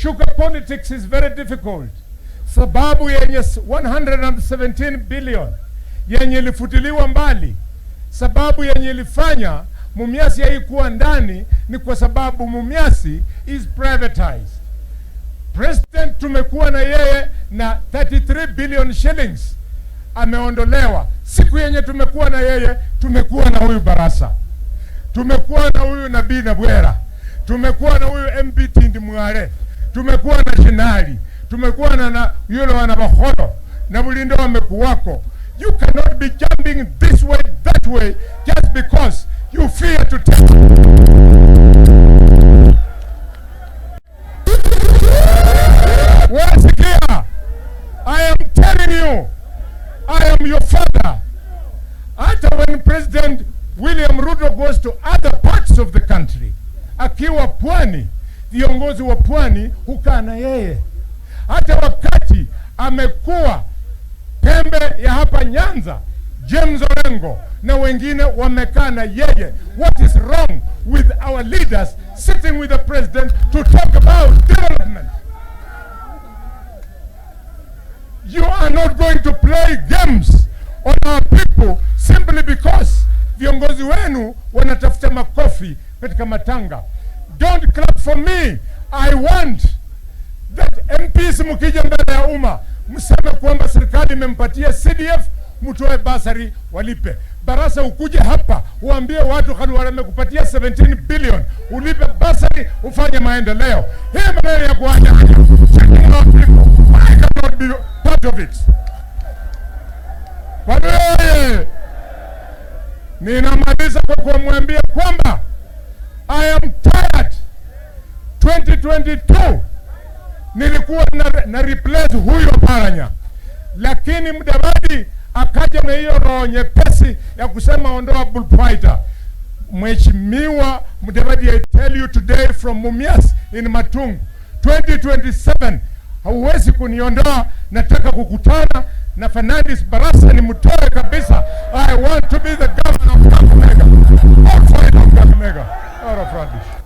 Sugar politics is very difficult. Sababu yenye 117 billion yenye ilifutiliwa mbali, sababu yenye ilifanya Mumias haikuwa ndani ni kwa sababu Mumias is privatized. President tumekuwa na yeye na 33 billion shillings ameondolewa. Siku yenye tumekuwa na yeye, tumekuwa na huyu Barasa, tumekuwa na huyu Nabii Nabwera, tumekuwa na huyu MP Tindi Mwale, tumekuwa na Shinali, tumekuwa na yule wana Bakholo na Bulindo wamekuwako. You cannot be jumping this way, that way, just because you fear to tell. Wasikia, I am telling you, I am your father. Hata when President William Ruto goes to other parts of the country, akiwa pwani, viongozi wa pwani hukaa na yeye. Hata wakati amekuwa pembe ya hapa Nyanza, James Orengo na wengine wamekaa na yeye. What is wrong with our leaders sitting with the president to talk about development? You are not going to play games on our people simply because viongozi wenu wanatafuta makofi katika matanga. Don't clap for me. I want that MPs mkija mbele ya umma mseme kwamba serikali imempatia CDF, mtoe basari walipe. Barasa ukuje hapa uambie watu Khalwale wamekupatia 17 billion, ulipe basari ufanye maendeleo. Hii maneno ya kuacha checking our people, I cannot be part of it. Kwa hiyo ninamaliza kwa kumwambia kwamba I am tired. 2022 nilikuwa na replace huyo Paranya, lakini Mudavadi akaja na hiyo roho nyepesi ya kusema ondoa bullfighter. Mheshimiwa Mudavadi, I tell you today from Mumias in Matungu, 2027 hauwezi kuniondoa. Nataka kukutana na Fernandes Barasa nimtoe kabisa. I want to be the governor of Kakamega. Bullfighter of Kakamega. Out of rubbish.